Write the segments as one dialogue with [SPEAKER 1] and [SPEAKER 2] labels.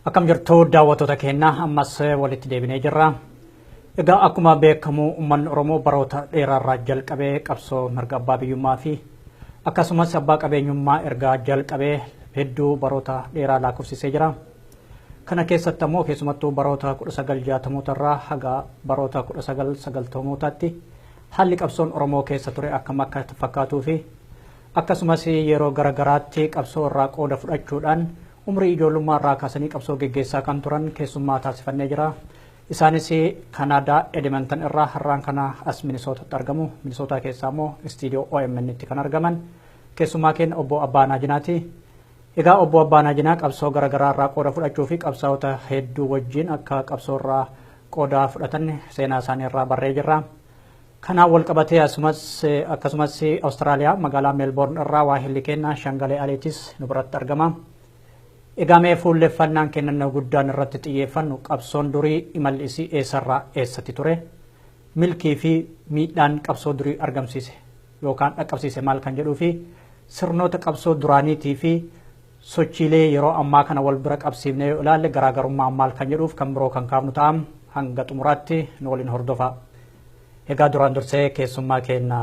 [SPEAKER 1] Akkam jirtu daawwattoota keenya, ammas walitti deebinee jirra. Egaa akkuma beekamu uummanni Oromoo baroota dheeraarraa jalqabee qabsoo mirga abbaa biyyummaa fi akkasumas abbaa qabeenyummaa ergaa jalqabee hedduu baroota dheeraa lakkoofsisee jira. Kana keessatti ammoo keessumattuu baroota 1960moota irraa haga baroota 1990mootaatti haalli qabsoon Oromoo keessa ture akkam akka fakkaatuu fi akkasumas yeroo garagaraatti qabsoo irraa qooda fudhachuudhaan umrii ijoollummaa irraa kaasanii qabsoo geggeessaa kan turan keessummaa taasifannee jira. Isaanis Kanaadaa Edmonton irraa har'aan kana as Minisootatti argamu. Minisootaa keessaa immoo istiidiyoo OMN tti kan argaman keessummaa keenya obbo Abbaanaa Jinaati. Egaa obbo Abbaanaa Jinaa qabsoo garaagaraa irraa qooda fudhachuu fi qabsaa'ota hedduu wajjin akka qabsoo irraa qooda fudhatan seenaa isaanii irraa barree jirra. Kanaan wal qabatee akkasumas Awustiraaliyaa magaalaa Meelboorn irraa waahilli keenya Shangalee Aliitis nu biratti argama. Egaa mee fuulleffannaan kennannoo guddaan irratti xiyyeeffannu qabsoon durii imalli isii eessarraa eessatti ture, milkii fi miidhaan qabsoo durii argamsiise yookaan dhaqqabsiise maal kan jedhuu fi sirnoota qabsoo duraaniitii fi sochiilee yeroo ammaa kana wal bira qabsiifnee yoo ilaalle garaagarummaa maal kan jedhuuf kan biroo kan kaafnu ta'a. Hanga xumuraatti nu waliin hordofaa. Egaa duraan dursee keessummaa keenya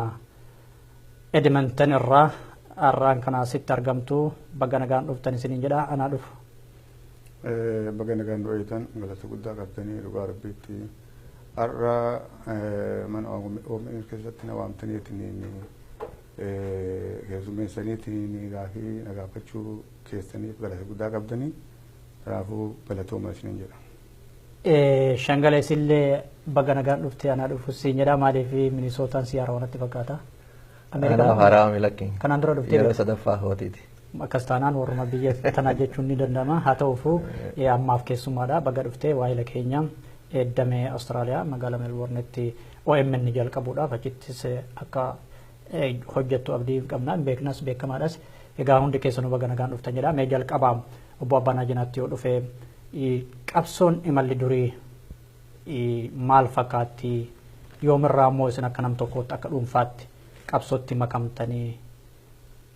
[SPEAKER 1] Edmonton irraa har'aan kana asitti argamtu baga nagaan dhuftan isiniin jedha, anaa dhufu.
[SPEAKER 2] Baga nagaan du'eetan, galata guddaa qabdanii. Dhugaa rabbiitti har'a mana OMN keessatti na waamtaniitiin keessummeessaniitiin gaafii na gaafachuu keessaniif galata guddaa qabdanii, kanaafuu galatooma isiniin jedha.
[SPEAKER 1] Shangalee, isillee baga nagaan dhufte, anaa dhufu siin jedha. Maaliif Minisootaan si haarawaa natti fakkaata?
[SPEAKER 3] Anaaf haarawaa milakkee.
[SPEAKER 1] Kanaan dura dhuftee
[SPEAKER 3] Yeroo sadaffaa hootiiti.
[SPEAKER 1] Akkas taanaan warruma biyya tanaa jechuun ni danda'ama. Haa ta'uufuu ammaaf keessummaadha. Baga dhuftee waa'ila keenya damee Awustiraaliyaa magaalaa Meelboornitti OMN jalqabuudhaaf achittis akka hojjettu abdii qabna. Beeknas, beekamaadhas. Egaa hundi keessanuu baga nagaan dhuftan jedha. Mee jalqabaa obbo Abbaanaa Jinaatti yoo dhufe, qabsoon imalli durii maal fakkaatti? Yoomirraa immoo isin akka nam tokkootti, akka dhuunfaatti qabsootti makamtanii,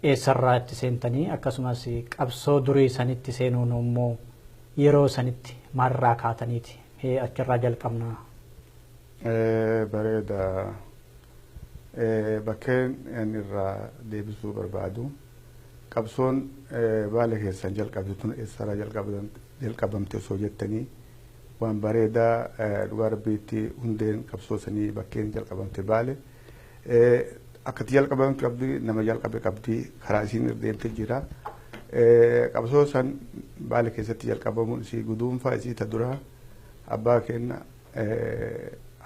[SPEAKER 1] eessarraa itti seentanii, akkasumas qabsoo durii sanitti seenuun immoo yeroo sanitti maalirraa kaataniiti? Achirraa jalqabna.
[SPEAKER 2] Bareeda. Bakkeen inni irraa deebisuu barbaadu, qabsoon Baale keessan jalqabde tun eessarraa jalqabamte osoo jettanii waan bareedaa. Dhugaa rabbiitti hundeen qabsoo sanii bakkeen jalqabamte Baale. Akkatti jalqabamte qabdi, nama jalqabe qabdi, karaa isiin irra deemte jira. Qabsoo san Baale keessatti jalqabamuun isii guduunfaa isii ta duraa abbaa keenya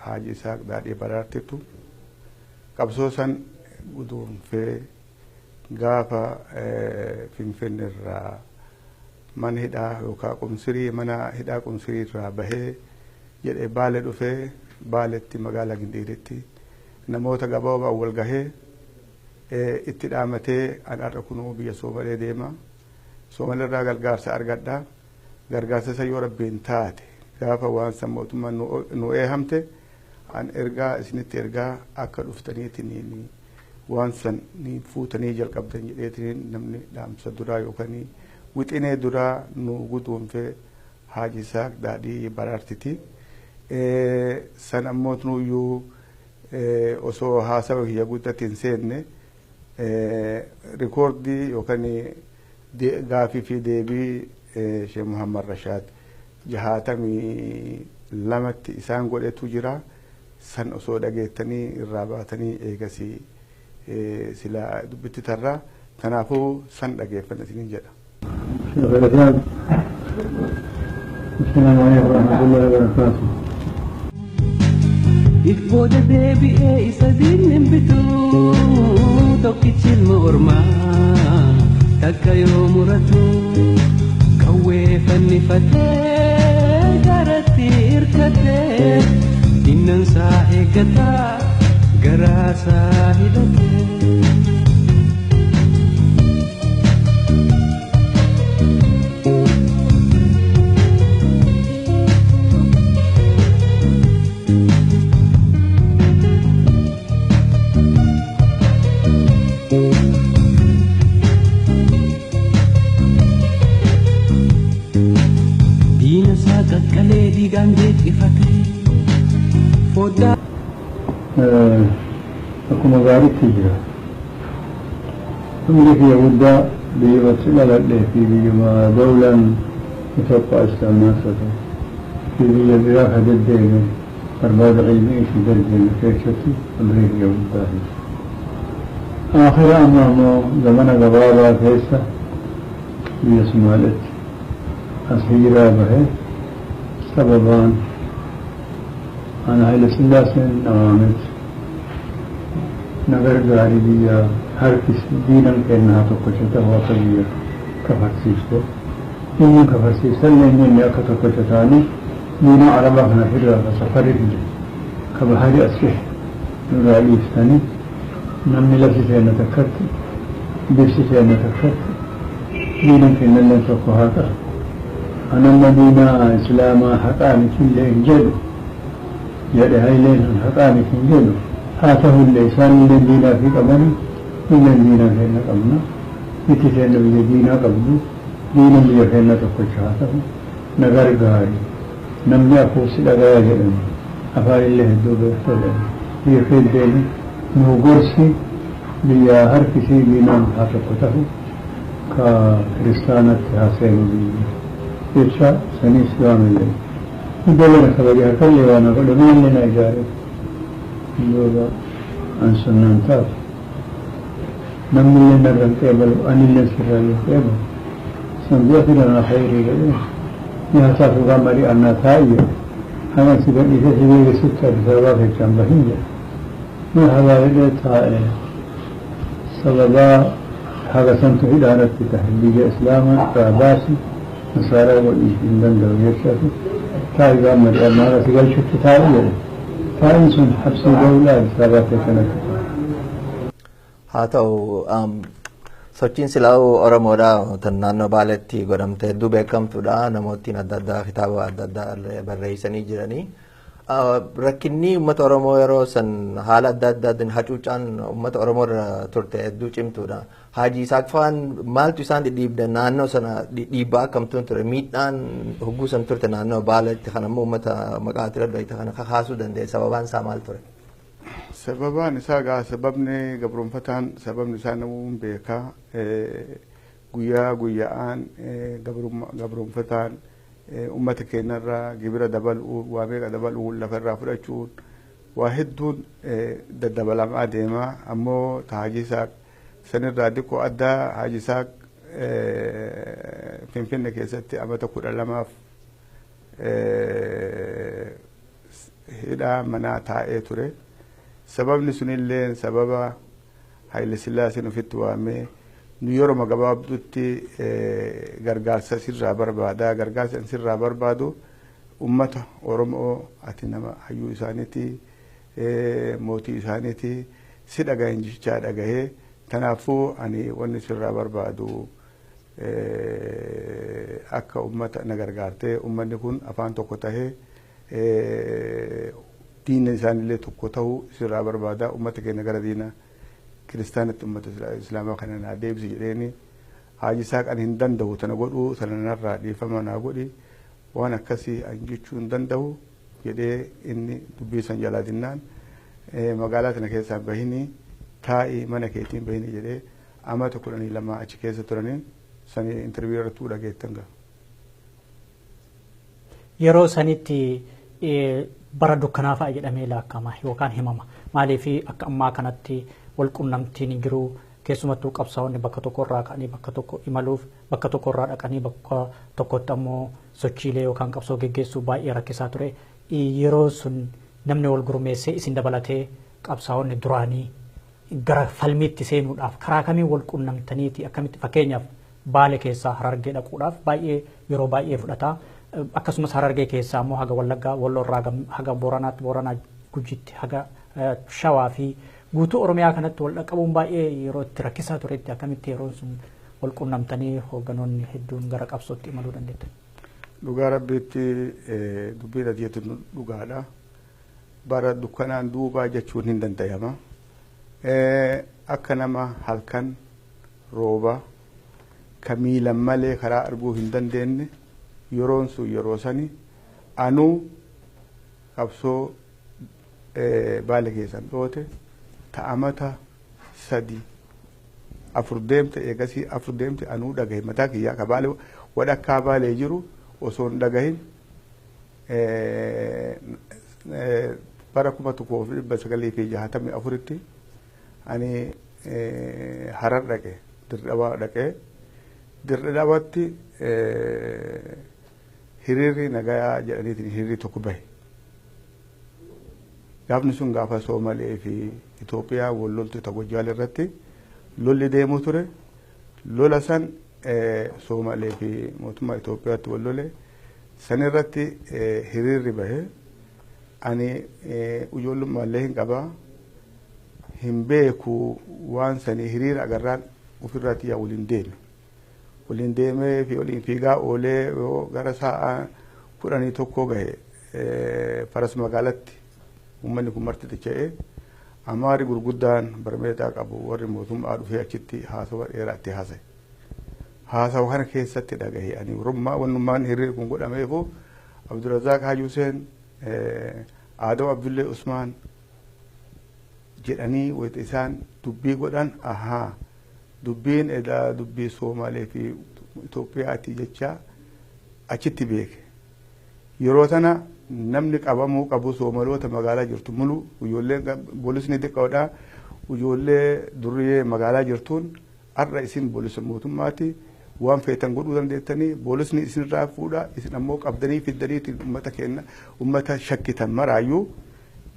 [SPEAKER 2] Haaji Isaaq Daadhii Baraartitu qabsoo san guduunfee gaafa Finfinne irraa mana hidhaa yookaan qumsirii, mana hidhaa qumsirii irraa bahee jedhee Baale dhufee, Baaletti magaalaa Gindhiiritti namoota gabaabaa wal gahee itti dhaamatee, "An har'a kunuu biyya Soomalee deema, Soomalee irraa gargaarsa argadha, gargaarsa isa yoo rabbiin taate gaafa waan san mootummaan nu eehamte an ergaa isinitti ergaa, akka dhuftaniitiin waan san ni fuutanii jalqabdan," jedheetiin namni dhaamsa duraa yookaan wixinee duraa nu guduunfee Haaji Isaaq Daadhii Baraartiti. San ammoo nuyyuu osoo haasawa kiyya guddatti hin seenne, rikoordii yookaan Gaafii fi deebii Sheekh Muhammad Rashaad 62tti isaan godhetu jira. San osoo dhageettanii irraa baatanii eegasii sila dubbitti tarraa kanaafuu san dhageeffanna isiniin jedha.
[SPEAKER 4] السلام عليكم ورحمة الله وبركاته.
[SPEAKER 5] If booda deebi'ee isa diinni bituu tokkichi ilma ormaa takka yoo muratu qawwee fannifatee garatti hirkatee dinnansaa eeggataa garaasaa hidhatee. Diina isaa qaqqalee dhiigaan jeeqifatee foddaa.
[SPEAKER 4] Akkuma gaariitti jira. Humni kiyya guddaa biyyumatti dhaladhee fi biyyuma dawlaan Itoophiyaa islaamaasota fi biyya biraa ka deddeeme barbaada ilmii itti deddeeme keessatti umrii kiyya guddaa fi. Aakhira amma immoo zamana gabaabaa keessa biyya Somaalitti as hijiraa bahee sababaan ana Haile Sillaaseen dhamametti na gargaari biyya harkis diinan kennaa tokkocha ta'uu akka biyya kafarsiiste. Inni kafarsiisallee inni akka tokkocha ta'anii diina arabaa kana ofirraa ka safarri fide ka bahari as cehe nurraa dhiiftanii namni lafti seenna takkatti bifti seenna takkatti diinan kennallee tokko haa ta'u. Anamma diinaa islaamaa haqaa mitillee hin jedhu jedhe Hayileen sun haqaa miti hin jedhu haa ta'ullee isaanillee diinaa fi qabani illee diinaa kenna qabna itti seenna biyya diinaa qabdu diina biyya kenna tokkocha haa ta'u na gargaari namni afuusi dhagaya jedhani afaan illee hedduu beekta jedhani biyya keeddeeni nuu gorsi biyya harkisii diinaan haa tokko ta'u ka kiristaanatti haa seenu biyya jecha sanis waan illee iddoo na kabaje harkallee waan na godhe manallee na ijaare duuba an sunnaan taatu namni illee narra hin qeebalu anillee sirraa hin qeebalu san dura fidanaa khayrii jedhee nyaataaf dhugaa marii annaa taa'i jedhe hagan si gadhiisee si beeksisutti Addis Ababaa keessaan bahin jedhe marhabaa jedhee taa'e sababaa haga santu hidhaanatti tahe biyya islaamaa irraa baasi nasaaraa godhii hin danda'u jechaatu taa'i waan marii annaa haga si galchutti taa'i jedhe taa'iin sun habsii dawlaa Addis Ababaa keessanatti taa'e.
[SPEAKER 3] Haa ta'u sochiin silaa'uu Oromoodhaa tan naannoo Baaleetti godhamte hedduu beekamtuudha. Namootni adda addaa kitaaba adda addaa barreessanii jiranii. Rakkinni uummata Oromoo yeroo san haala adda addaatiin hacuucaan uummata Oromoo irra turte hedduu cimtuudha. Haji Isaaq fa'aan maaltu isaan dhidhiibde naannoo sana dhiibbaa akkamtuun ture miidhaan hogguu san turte naannoo Baaleetti kan ammoo uummata maqaa ati kana kakaasuu danda'e sababaan isaa maal ture?
[SPEAKER 2] Sababaan isaa gaa sababni gabroonfataan sababni isaa namuun beekaa guyyaa guyyaan gabroonfataan uummata keenyarraa gibira dabaluu waa meeqa dabaluu lafarraa fudhachuun waa hedduun daddabalamaa deema ammoo Haji Isaaq sanirraa diqqoo addaa Haji Isaaq Finfinne keessatti amata 12 hidhaa manaa taa'ee ture. Sababni sunillee sababa Haile Sillaaseen ofitti waamee nu yeroo gabaabduutti gargaarsa sirraa barbaada gargaarsa sirraa barbaadu ummata Oromoo ati nama hayyuu isaaniiti mootii isaaniiti si dhagahin jechaa dhagahee kanaafuu ani wanni sirraa barbaadu akka ummata na gargaartee ummanni kun afaan tokko tahee diina isaanillee tokko ta'uu sirraa barbaada ummata keenya gara diina kiristaanatti ummata islaamaa kana naa deebisi jedheeni Haji Isaaq ani hin danda'u tana godhuu sana narraa dhiifama naa godhi waan akkasii an jechuu hin danda'u jedhee inni dubbii san jalaa dinnaan magaalaa tana keessaa bahini taa'ii mana keetiin bahini jedhee amata 12 achi keessa turaniin Sanii interviyuu irratti dhageettan gaa.
[SPEAKER 1] Yeroo sanitti bara dukkanaa fa'a jedhamee laakkama yookaan himama. Maaliif akka ammaa kanatti wal qunnamtiin hin jiru, keessumattuu qabsaa'onni bakka tokkorraa ka'anii bakka tokko imaluuf, bakka tokkorraa dhaqanii bakka tokkotti ammoo sochiilee yookaan qabsoo geggeessuu baay'ee rakkisaa ture. Yeroo sun namni wal gurmeessee isin dabalatee qabsaa'onni duraanii gara falmiitti seenuudhaaf karaa kamiin wal qunnamtaniiti akkamitti, fakkeenyaaf Baale keessaa Harargee dhaquudhaaf baay'ee yeroo baay'ee fudhata. Akkasumas Harargee keessaa immoo haga Wallaggaa, Walloorraa haga Booranaatti, Booranaa Gujiitti, haga Shawaa fi guutuu Oromiyaa kanatti wal dhaqqabuun baay'ee yeroo itti rakkisaa turetti akkamitti yeroon sun wal qunnamtanii hoogganoonni hedduun gara qabsootti imaluu dandeettan?
[SPEAKER 2] Dhugaa Rabbiitti, dubbiin ati jettu dhugaadha. Bara dukkanaan duubaa jechuun hin danda'ama. Akka nama halkan rooba ka miilan malee karaa arguu hin dandeenye, yeroon sun yeroo sani anuu qabsoo Baale keessan dhoote ta'amata 3 4 deemte, eegasii 4 deemte, anuu dhagahe mataa kiyyaa ka Baale wadhakkaa Baalee jiru osoo hin dhagahin bara 1964tti ani Harar dhaqe, Dirdhawaa dhaqee, Dirdhawaatti hiriirri nagayaa jedhaniitiin hiriirri tokko bahe. Gaafni sun gaafa Soomalee fi Itoophiyaa wal loltu ta Gojjaal irratti lolli deemuu ture. Lola san Soomalee fi mootummaa Itoophiyaatti wal lole. San irratti hiriirri bahe. Ani ijoollummaa hin qabaa. Hin beeku waan sanii, hiriira agarraan ofirratti yaa waliin deeme. Waliin deemee fi waliin fiigaa oolee yoo gara sa'a 11 gahe, faras magaalatti uummanni kun marti ticha'ee, amaari gurguddaan barmeetaa qabu warri mootummaa dhufee achitti haasawa dheeraa itti haasa'e. Haasawa kana keessatti dhagahe ani warrummaa wannummaan hiriirri kun godhameefu Abdurrazaaq Haji Huseen, Aadaw Abdullee Usmaan jedhanii wayita isaan dubbii godhan, ahaa, dubbiin edaa dubbii Soomalee fi Itoophiyaati jecha achitti beeke. Yeroo tana namni qabamuu qabu Soomaloota magaalaa jirtu mulu, ijoollee poolisni xiqqoodha, ijoollee durriyyee magaalaa jirtuun har'a isin poolisa mootummaati, waan feetan godhuu dandeettanii, poolisni isinirraa fuudha, isin ammoo qabdanii fiddaniitiin uummata kenna, uummata shakkitan maraayyuu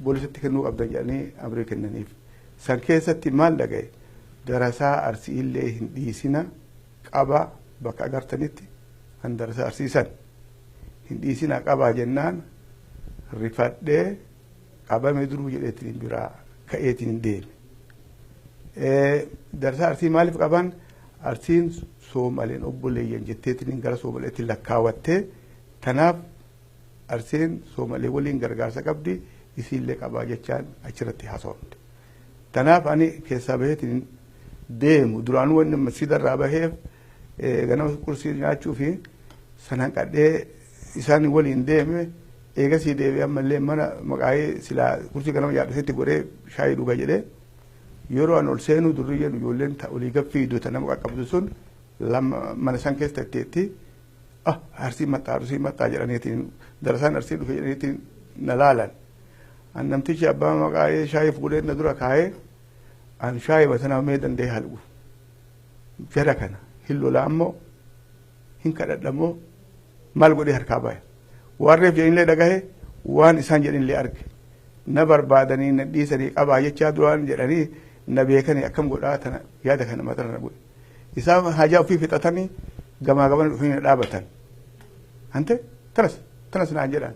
[SPEAKER 2] poolisatti kennuu qabdan jedhanii amrii kennaniif. San keessatti maal dhagaye? Darasaa Arsii illee hin dhiisina, qaba, bakka agartanitti kan darasaa arsiisan hin dhiisina, qabaa jennaan rifadhee qabame duruu jedheetiin biraa ka'eetiin hin deeme. Darasaa Arsii maaliif qaban? Arsiin Soomaleen obboleeyyan jetteetiin gara Soomaleetti lakkaawattee, tanaaf Arsiin Soomalee waliin gargaarsa qabdi, isiillee qabaa jechaan achirratti haasawamte. Tanaaf ani keessaa baheetiin deemu. Duraanuu wanni masjiidarraa baheef ganama qursii nyaachuu fi sanaan qadhee isaan waliin deeme. Eegasii deebi'ee ammallee mana maqaayee silaa kursii ganama nyaadhusetti godhee shaayii dhuga jedhee yeroo an ol seenuu, durriyyeen ijoolleen olii gaffiidu ta nama qaqqabdu sun lama mana san keessa tetteetti, ah, Arsii maxxaa, Arsii maxxaa jedhaniitiin, darasaan Arsii dhufe jedhaniitiin na laalan. An namtichi abbaa maqaayee shaayii fuudhee na dura kaayee, an shaayii batanaa mee danda'ee halqu. Jara kana hin lolaa ammoo hin kadhadhamoo maal godhee harkaa baya. Waan reef jedhinillee dhagahe, waan isaan jedhinillee arge. Na barbaadanii na dhiisanii qabaa jechaa duraan jedhanii na beekanii, akkam godhaa tana yaada kana matana na bu'e. Isaan hajaa ofii fixatanii gamaa gamana dhufanii na dhaabatan. Ante tanas tanas naan jedhan.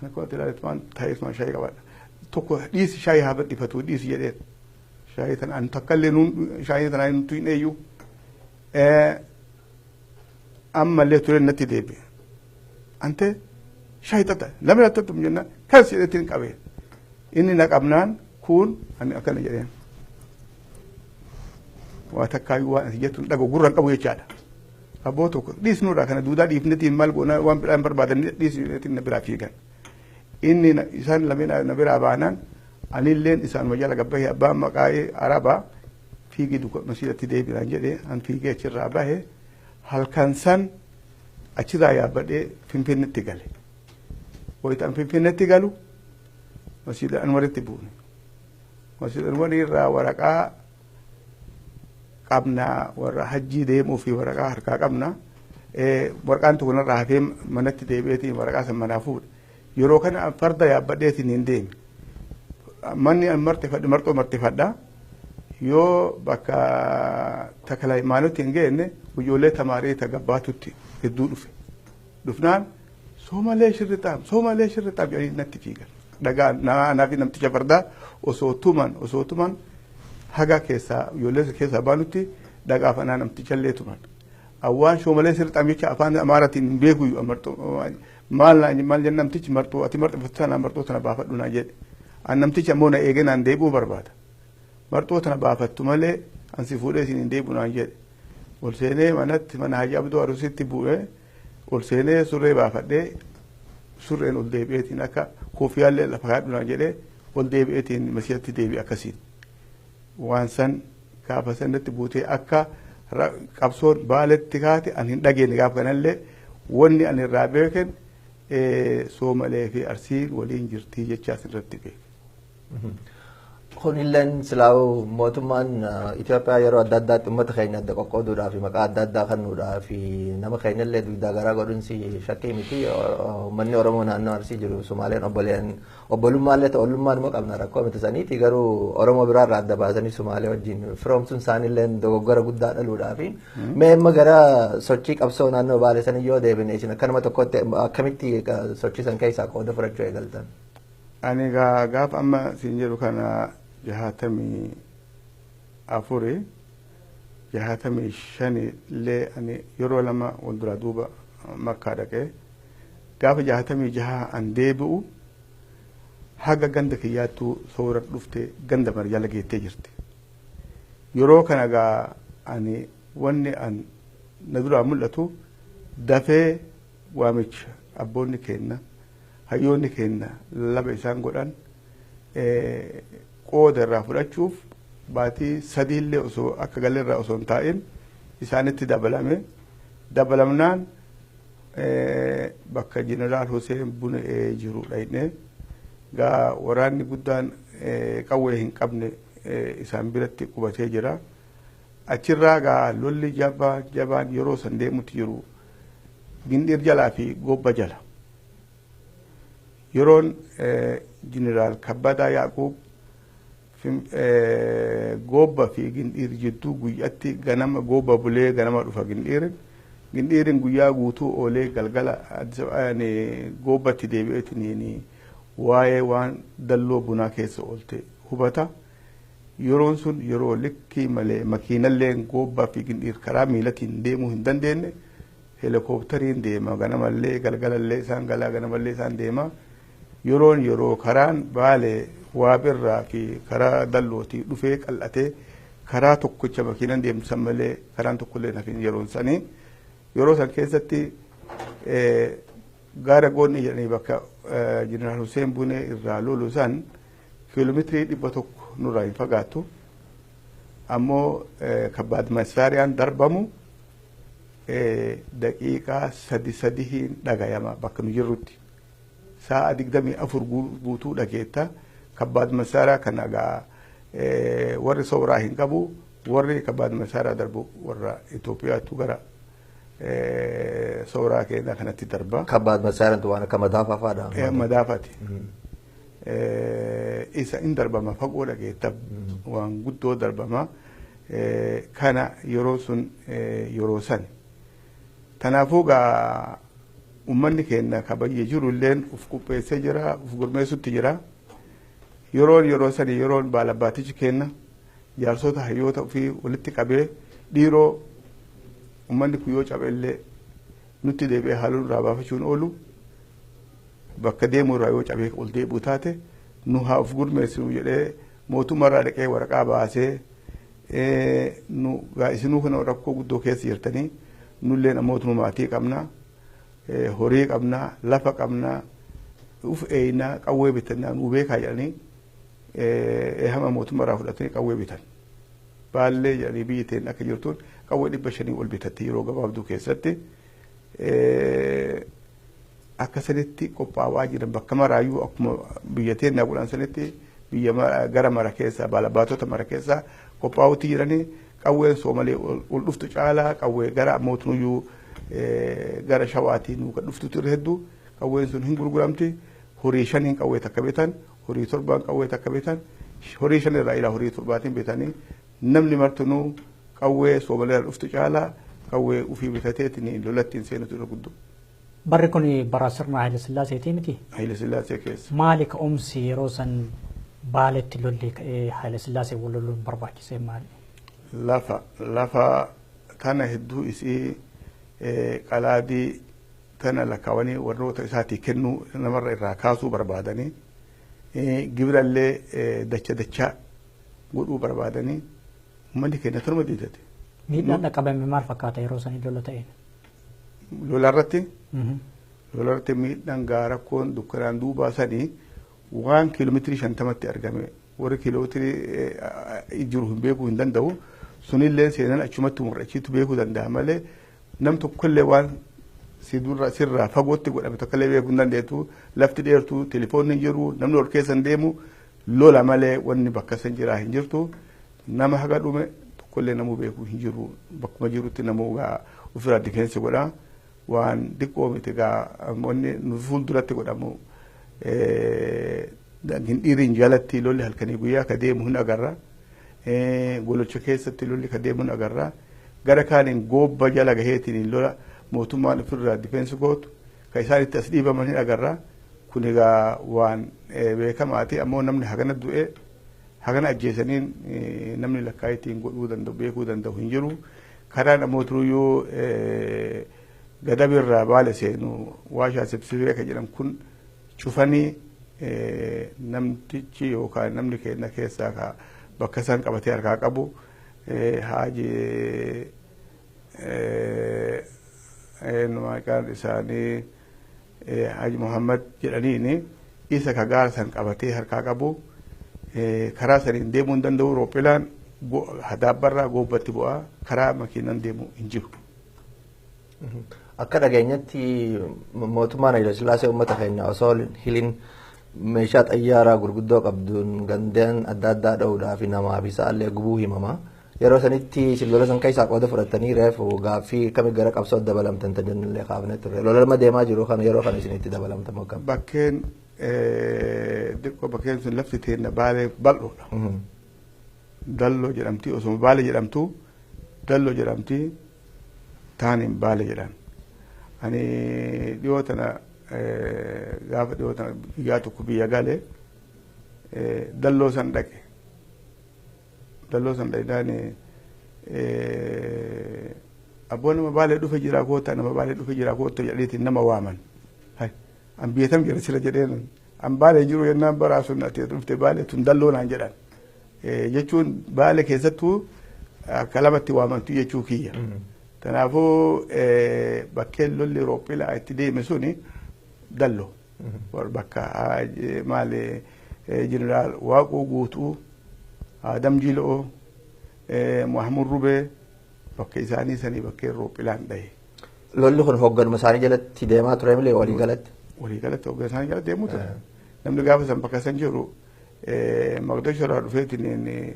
[SPEAKER 2] Ana koo ilaaletumaan taa'eetumaan shaayii qabadha. Tokko dhiisi, shaayii haa badhifatu dhiisi jedheen. Shaayii tana an takka illee nuun shaayii tana nutu hin eeyyu. Ammallee ture natti deebi'e. Ante shaayii xaxa lamni xaxatu jennaan kan jedheetiin qabee. Inni na qabnaan kun ani akkana jedheen. Waa takkaayyuu waan ati jettu hin dhagu, gurra hin qabu jechaadha. Abboo tokko dhiisnuudha kana duudaa dhiifnetiin maal goona, waan biraan barbaadan dhiisneetiin na biraa fiigan. Inni isaan lameen na biraa baanaan anilleen isaanuma jala gabbahee, abbaan maqaa'ee arabaa fiigii masiidatti deebi'aan jedhee, an fiigee achirraa bahe. Halkan san achirraa yaabbadhee Finfinneetti gale. Wayitaan Finfinneetti galu Masjiida Anwaritti buune. Masjiida Anwarii irraa waraqaa qabnaa, warra hajjii deemuu fi waraqaa harkaa qabna. Waraqaan tokko narraa hafee manatti deebi'eetiin waraqaa san manaa fuudhe. Yeroo kana farda yaabbadheetiin hin deeme. Manni an martifadhe marxoo martifadha. Yoo bakka Takala Hayimaanotti hin geenne, ijoollee tamaarii ta gabbaatutti hedduu dhufe. Dhufnaan "Soomalee shirrixaam, Soomalee shirrixaam" jedhanii natti fiigan. Dhagaa anaa fi namticha fardaa osoo tuman haga keessaa ijoollee keessaa baanutti dhagaaf anaa namtichallee tuman. Awwaan "Soomalee shirrixaam" jecha afaan Amaaraatiin hin beeku. Maal maal jenna, namtichi "Marxoo ati marxifatu sana, marxoo tana baafadhu" naa jedhe. An namtichi ammoo na eegee naan deebi'uu barbaada. "Marxoo tana baafattu malee ansi fuudhee isin hin deebi'u" naan jedhe. Ol seenee manatti, mana Hajji Abduu Arusitti bu'ee, ol seenee surree baafadhee, surreen ol deebi'eetiin akka koofiyaallee lafa kaadhu naan jedhee, ol deebi'eetiin masjidatti deebi'e akkasiin. Waan san gaafa sanatti buutee akka qabsoon Baaletti kaate an hin dhageenye. Gaafa kanallee wanni ani irraa beeken Soomalee fi Arsiin waliin jirtii jecha asirratti beeke.
[SPEAKER 3] Kunilleen silaa'u mootummaan Itoophiyaa yeroo adda addaatti uummata keenya adda qoqqooduudhaa fi maqaa adda addaa kennuudhaa fi nama keenyallee dugdaa garaa godhuunsi shakkii miti. Uummanni Oromoo naannoo Arsii jiru Sumaaleen obboleen obbolummaallee ta'u ollummaa numa qabna, rakkoo miti saniiti. Garuu Oromoo biraarraa adda baasanii Sumaalee wajjin firoomsuun isaaniillee dogoggora guddaa dhaluudhaa fi mee amma gara sochii qabsoo naannoo Baalee sanii yoo deebine, isin akkanuma tokkotti akkamitti sochii san keessaa qooda fudhachuu eegaltan?
[SPEAKER 2] Ani gaafa amma siin jedhu kana 64, 65 illee ani yeroo lama wal duraa duuba Makkaa dhaqee, gaafa 66 an deebi'u haga ganda kiyyaattuu soora dhufte, ganda marjala geettee jirti. Yeroo kana gaa ani wanni an na duraa mul'atu dafee waamicha abboonni kenna, hayyoonni kenna laba isaan godhan qooda irraa fudhachuuf baatii 3 illee osoo akka galerraa osoo hin taa'in isaanitti dabalame. Dabalamnaan bakka Jeneraal Hussein Bunee jiru dhayne. Gaa waraanni guddaan qawwee hin qabne isaan biratti qubatee jira. Achirraa gaa lolli jabaa jabaan yeroo san deemutti jiru Gindhiir jalaa fi Gobba jala. Yeroon Jeneraal Kabbadaa Yaaqub Gobba fi Gindhiir jidduu guyyatti ganama Gobba bulee ganama dhufa Gindhiirin. Gindhiirin guyyaa guutuu oolee galgala Gobbatti deebi'eetiin waa'ee waan dalloo bunaa keessa oolte hubata. Yeroon sun yeroo likkii malee makiinallee Gobbaa fi Gindhiir karaa miilatiin deemuu hin dandeenye, heelikooptariin deema, ganamallee galgalallee isaan galaa, ganamallee isaan deema. Yeroon yeroo karaan Baalee Waabirraa fi karaa Dallootii dhufee qal'atee karaa tokkicha makiinan deemsan malee karaan tokkollee hafin yeroon sanii. Yeroo san keessatti gaara goonni jedhanii bakka Jeneraal Hussein Bunee irraa lolu san kiiloomeetirii 100 nurraa hin fagaattu. Ammoo kabbaad masaariyaan darbamu daqiiqaa sadi sadihiin dhagayama bakka nu jirrutti. Sa'a 24 guutuu dhageetta. Kabbaad masaaraa kana gaa warri sobraa hin qabu, warri kabbaad masaaraa darbu warra Itoophiyaatu gara sobraa keenya kanatti darba.
[SPEAKER 3] Kabbaad masaaraan waan akka madaafaa fa'aadha.
[SPEAKER 2] Madaafaati. Isa in darbama, fagoo dhageetta, waan guddoo darbama. Kana yeroo sun yeroo san. Kanaafuu gaa uummanni keenya kabayyee jiru illeen uf qopheessee jira, uf gurmeessutti jira. Yeroon yeroo sani yeroon baalabbaatichi kenna jaarsota hayyoota ofii walitti qabee, "Dhiiroo, uummanni kun yoo cabe illee nutti deebi'ee haaluu irraa baafachuun oolu, bakka deemu irraa yoo cabee ol deebi'u taate nu haa of gurmeessinu" jedhee mootummaarraa dhaqee waraqaa baasee, "Nu isinuu kana rakkoo guddoo keessa jirtanii, nullee namootuma maatii qabna, horii qabna, lafa qabna, uf eeynaa, qawwee bitannaa nu beekaa" jedhanii eehama mootummaarraa fudhatanii qawwee bitan. Baallee jedhanii biyyi teen akka jirtuun Qawwee 500 ol bitatte yeroo gabaabduu keessatti. Akka sanitti qophaa'aa jiran bakka maraayyuu akkuma biyya teennaa godhan sanitti biyya gara mara keessaa baalabaatota mara keessaa qophaa'utti jiranii qawween Soomalee ol dhuftu caalaa qawwee gara mootunuyyuu gara Shawaatii nuu kan dhuftu ture hedduu. Qawween sun hin gurguramti. Horii 5n qawwee takka bitan, horii 7n qawwee takka bitan, horii 5 irraa ilaa horii 7tiin bitanii namni martinuu qawwee Soomalee irraa dhuftu caalaa qawwee ofii bitateetiin lolattiin seenutu irra guddoo.
[SPEAKER 1] Barri kun bara sirna Haayile Sillaaseetii miti?
[SPEAKER 2] Haayile Sillaasee keessa.
[SPEAKER 1] Maali ka'umsi yeroo san Baaletti lolli ka'ee Haayile Sillaasee wal loluun barbaachisee maali?
[SPEAKER 2] Lafa tana hedduu isii qalaadii tana lakkaawanii warroota isaatii kennuu namarra irraa kaasuu barbaadanii, gibirallee dacha dachaa godhuu barbaadanii uummanni keenya tanuma diidate.
[SPEAKER 1] Miidhaan dhaqqabame maal fakkaata yeroo sanii lola ta'een?
[SPEAKER 2] Lolarratti? Lolarratti miidhaan rakkoon dukkanaan duubaa sanii waan kiiloomeetirii 50tti argame warri kiiloomeetirii jiru hin beekuu hin danda'u. Sunillee seenan achumatti mul'achiitu beekuu danda'a malee nam tokkollee waan sirraa fagootti godhame tokkollee beekuu hin dandeettu. Lafti dheertuu, telefoonni hin jiru, namni ol keessa hin deemu, lola malee wanni bakka san jiraa hin jirtu. Nama haga dhume tokkollee namuu beekuu hin jiru. Bakkuma jirutti namuu gaa ofirraa difeensi godha. Waan xiqqoo miti gaa wanni nu fuulduratti godhamu hin dhiiriin jalatti lolli halkanii guyyaa ka deemu hin agarra. Golocha keessatti lolli ka deemu hin agarra. Gara kaaniin goobba jala gaheetiin lola mootummaan ofirraa difeensi gootu ka isaan itti as dhiibaman hin agarra. Kun egaa waan beekamaati. Ammoo namni hagana du'e hagana ajjeesaniin namni lakkaa'ittiin godhuu danda'u beekuu danda'u hin jiru. Karaan ammoo turuyyuu Gadabirraa Baale seenu waashaa sibsibee kan jedhan kun cufanii namtichi yookaan namni keenya keessaa ka bakka isaan qabatee harkaa qabu Haaji maqaan isaanii Haaji Muhammad jedhaniini isa ka gaara san qabatee harkaa qabu karaa saniin deemuu hin danda'u. Roophilaan hadaabbarraa goobbatti bu'aa karaa makiinaan deemu hin jiru.
[SPEAKER 3] Akka dhageenyatti mootummaan Haayile Sillaasee uummata keenya osoo hilin meeshaa xayyaaraa gurguddoo qabduun gandeen adda addaa dha'uudhaa fi namaa fi sa'aallee gubuu himama. Yeroo sanitti isin lola san keessaa qooda fudhattanii reefu gaaffii kami gara qabsoo dabalamtan tan jennullee kaafnee turre. Lola lama deemaa jiru kana yeroo kana isin itti dabalamtan akkam?
[SPEAKER 2] Bakkeen xiqqoo bakkeen sun lafti teenna Baalee bal'oodha. Dalloo jedhamti, osoma Baalee jedhamtu Dalloo jedhamti, taaniin Baalee jedhan. Ani dhiyoo tana gaafa dhiyoo tana guyyaa tokko biyya galee dalloo san dhaqe. Dalloo san dhaqnaan abboo nama Baalee dhufe jira koota, nama Baalee dhufe jira koota jedheetiin nama waaman. An biyya tam jira sila jedheen an Baalee jiru jennaan baraa sun ati dhufte Baalee tun dalloo naan jedhan. Jechuun Baalee keessattuu akka lamatti waamantu jechuu kiyya. Kanaafuu bakkeen lolli Roophilaa itti deeme suni dalloo. Bakka maali Jeneraal Waaqoo Guutuu, Adam Jiloo, Mahmud Rubee bakka isaanii sanii bakkeen Roophilaan dhahe.
[SPEAKER 3] Lolli kun hoogganuma isaanii jalatti deemaa ture malee walii galatti?
[SPEAKER 2] Walii galatti hoogganuma isaanii jalatti deemuu ture. Namni gaafa san bakka san jiru Maqdashoo irraa dhufeetiin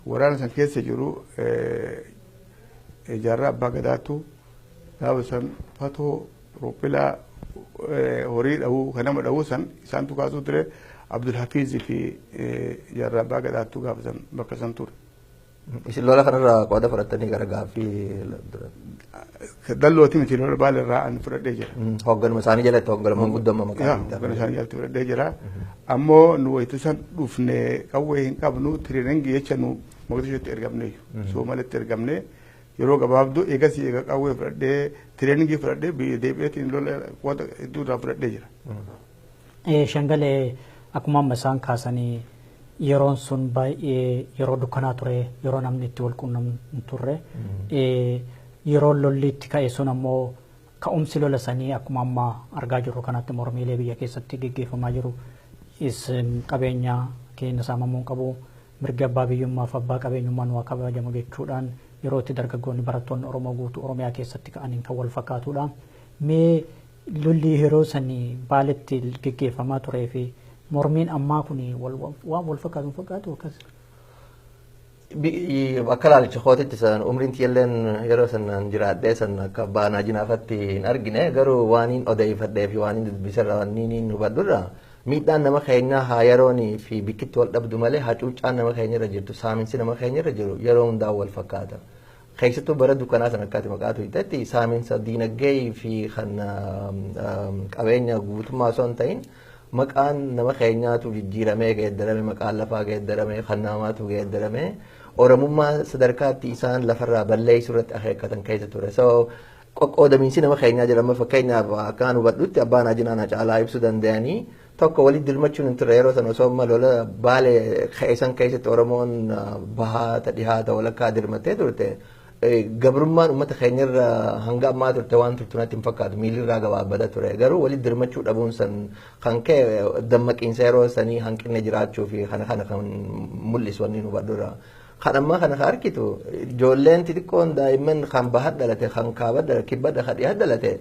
[SPEAKER 2] waraana san keessa jiru jaarraa abbaa gadaatu gaafa san fatoo Roophilaa horii dhahuu kan nama dhahuu san isaantu kaasuu ture. Abdul Hafiizii fi jaarraa abbaa gadaatu gaafa san bakka san ture.
[SPEAKER 3] Isin lola kanarraa qooda fudhattanii gara gaaffii dura?
[SPEAKER 2] Dallooti miti, lola Baale irraa ani fudhadhee jira.
[SPEAKER 3] Hoogganuma isaanii jalatti hoogganuma guddama maqaa.
[SPEAKER 2] Hoogganuma isaanii jalatti fudhadhee jira. Ammoo nu wayita san dhufne qawwee hin qabnu, tireeningii jecha nu Mogadishootti ergamne, Soomalitti ergamne yeroo gabaabduu eegasii eega qawwee fudhadhee tireeningii fudhadhee biyya deebi'eetiin lola qooda hedduu irraa fudhadhee jira.
[SPEAKER 1] Shangalee akkuma amma isaan kaasanii yeroon sun baay'ee yeroo dukkanaa ture, yeroo namni itti wal quunnamu hin turre, yeroo lolli itti ka'e sun ammoo ka'umsi lola sanii akkuma amma argaa jirru kanatti mormiilee biyya keessatti geggeeffamaa jiru qabeenya keenya saamamuu qabu, mirga abbaa biyyummaa fi abbaa qabeenyummaa nu haa kabajamu jechuudhaan yeroo itti dargaggoonni barattoonni Oromoo guutuu Oromiyaa keessatti ka'aniin kan wal fakkaatudha. Mee lolli yeroo sanii Baaletti geggeeffamaa turee fi mormiin ammaa kun waan wal fakkaatu fakkaatu akkas.
[SPEAKER 3] Akka ilaalcha kootitti san umriin tiyyalleen yeroo san jiraadhee san akka baanaa jinaafatti hin argine, garuu waan hin odeeffadhee fi waan hin dubbisarra waan hin hubadhurra miidhaan nama keenyaa haa yeroonii fi bikkitti wal dhabdu malee hacuuccaan nama keenyarra jirtu, saaminsi nama keenyarra jiru yeroo hundaa wal fakkaata. Keessattuu bara dukkanaa san akkaati maqaatu hiixetti saaminsa diinagdee fi kan qabeenya guutummaa osoo hin ta'in maqaan nama keenyaatu jijjiiramee geeddarame, maqaan lafaa geeddarame, kan namaatu geeddarame, Oromummaa sadarkaatti isaan lafarraa balleessuu irratti akeekkatan keessa ture. So qoqqoodamiinsi nama keenyaa jedhama, fakkeenyaaf akkaan hubadhutti abbaan ajinaan caalaa ibsuu danda'anii tokko walitti dirmachuun hin turre yeroo sana. Osoo amma lola Baalee keessan keessatti Oromoon bahaa ta dhihaata walakkaa dirmattee turte, gabrummaan uummata keenyarra hanga ammaa turte waan turtu natti hin fakkaatu, miilirraa gabaabbata ture. Garuu walitti dirmachuu dhabuun san kan ka'e dammaqiinsa yeroo sanii hanqinni jiraachuu fi kana kana kan mul'isu wanni nu hubadhurra. Kan ammaa kana kan argitu ijoolleen xixiqqoon daa'imman kan bahaa dhalate, kan kaaba dhalate, kibba kan dhiyaa dhalate,